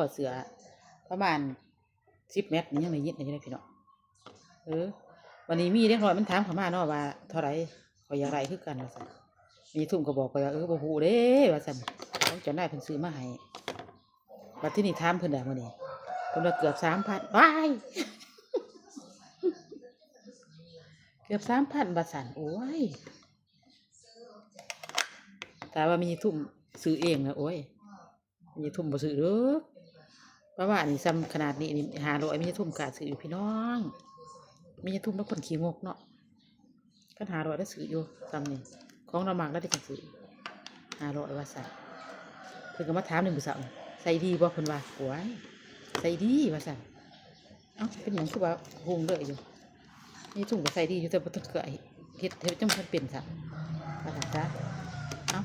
ອດເສື້ອປະມານສິບແມັດນີ້ ຍັງໄດ້ຍິນຢູ່ເດ້ພີ່ນ້ອງ. ເອີ ບັດນີ້ມີເດັກນ້ອຍມັນຖາມເຂົ້າມາເນາະວ່າເທົ່າໃດ ຂ້ອຍຢາກໄດ້ຄືກັນວ່າຊັ້ນ. ແມ່ໃຫຍ່ທຸ່ມກໍບອກຂ້ອຍວ່າ ເອີ ບໍ່ຮູ້ເດ້ວ່າຊັ້ນ ຂອງເຈົ້ານາຍເພິ່ນຊື້ມາໃຫ້. ບັດທີນີ້ຖາມເພິ່ນແລ້ວມື້ນີ້ ເພິ່ນວ່າເກືອບສາມພັນ ວ້າຍ ເກືອບສາມພັນວ່າຊັ້ນ. ໂອ້ຍ ຖ້າວ່າແມ່ໃຫຍ່ທຸ່ມຊື້ເອງນະ ໂອ້ຍ ແມ່ໃຫຍ່ທຸ່ມບໍ່ຊື້ເດີ. ປະມານນີ້ ສ່ຳຂະໜາດນີ້ນີ້ ຫ້າຮ້ອຍ ແມ່ໃຫຍ່ທຸ່ມກ້າຊື້ຢູ່ພີ່ນ້ອງ. ແມ່ໃຫຍ່ທຸ່ມເປັນຄົນຂີ້ງົກເນາະ. ຄັນຫ້າຮ້ອຍລະຊື້ຢູ່ສ່ຳນີ້ ຂອງລາວມັກລະເດ້ ຈັ່ງຊື້ຫ້າຮ້ອຍວ່າຊັ້ນ. ເພິ່ນກໍມາຖາມໃນມື້ເຊົ້າ ໃສ່ດີບໍ່ ເພິ່ນວ່າ ໂອ້ຍ ໃສ່ດີວ່າຊັ້ນ. ເອົ້າ ເປັນຫຍັງຄືວ່າຮຸ່ງເລີຍຢູ່? ແມ່ໃຫຍ່ທຸ່ມກໍໃສ່ດີຢູ່ ແຕ່ບໍ່ທັນເຄີຍເຮັດ ເຮັດຈັ່ງບໍ່ທັນເປັນຊ້ຳວ່າຊັ້ນຊະ. ເອົ້າ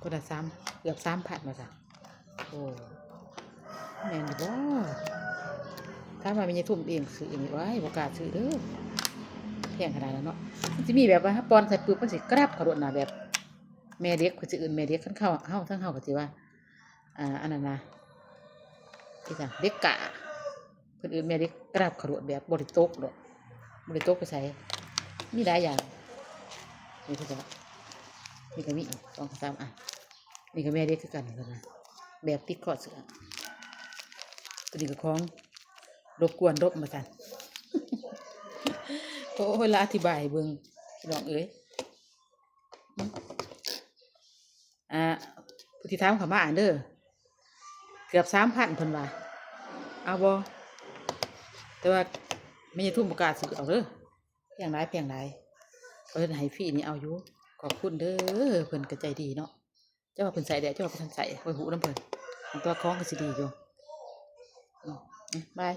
ຄົນລະສາມ ເກືອບສາມພັນວ່າຊັ້ນ. ໂອ້ ແມ່ນຢູ່ບໍ່? ຖາມວ່າແມ່ໃຫຍ່ທຸ່ມເອງຊື້ເອງນີ້ ໂອ້ຍ ບໍ່ກ້າຊື້ເດີ ແພງຂະໜາດນັ້ນເນາະ. ມັນຊິມີແບບວ່າ ເຮົາປ່ອນໃສ່ປຶບ ມັນຊິກະດັບເຂົ້າໂລດນະ ແບບແມ່ເຫຼັກ ເພິ່ນຊິເອີ້ນແມ່ເຫຼັກ. ຄັນເຮົາ ເຮົາ ທາງເຮົາກໍຊິວ່າ ອ່າ ອັນນັ້ນນະ ອີຫຍັງ ເຫຼັກກ້າ ເພິ່ນເອີ້ນແມ່ເຫຼັກກະດັບເຂົ້າໂລດ ແບບບໍ່ໄດ້ຕົກດອກ ບໍ່ໄດ້ຕົກໄປໃສ. ມີຫຼາຍຢ່າງ ນີ້ເພິ່ນກໍ ນີ້ກໍມີສອງສາມອັນ. ນີ້ກໍແມ່ເຫຼັກຄືກັນ ເພິ່ນວ່າ ແບບຕິດຂໍ້ເສື້ອ. ຕົວນີ້ກໍຂອງລົບກວນລົບວ່າຊັ້ນ. ໂອ້ຍ ລະອະທິບາຍໃຫ້ເບິ່ງ ພີ່ນ້ອງເອີຍ. ອ່າ ຜູ້ທີ່ຖາມເຂົ້າມາອັນເດີ ເກືອບສາມພັນ ເພິ່ນວ່າ ເອົາບໍ່? ແຕ່ວ່າແມ່ໃຫຍ່ທຸ່ມບໍ່ກ້າຊື້ເອົາເດີ ແພງຫຼາຍ ແພງຫຼາຍ. ເພິ່ນໃຫ້ຟຣີນີ້ເອົາຢູ່. ຂອບຄຸນເດີ ເພິ່ນກໍໃຈດີເນາະ. ເຈົ້າວ່າເພິ່ນໃສ່ແລ້ວ ເຈົ້າວ່າບໍ່ທັນໃສ່ ຂ້ອຍຮູ້ນຳເພິ່ນ ແຕ່ວ່າຂອງກໍຊິດີຢູ່. ອືມ ບາຍ.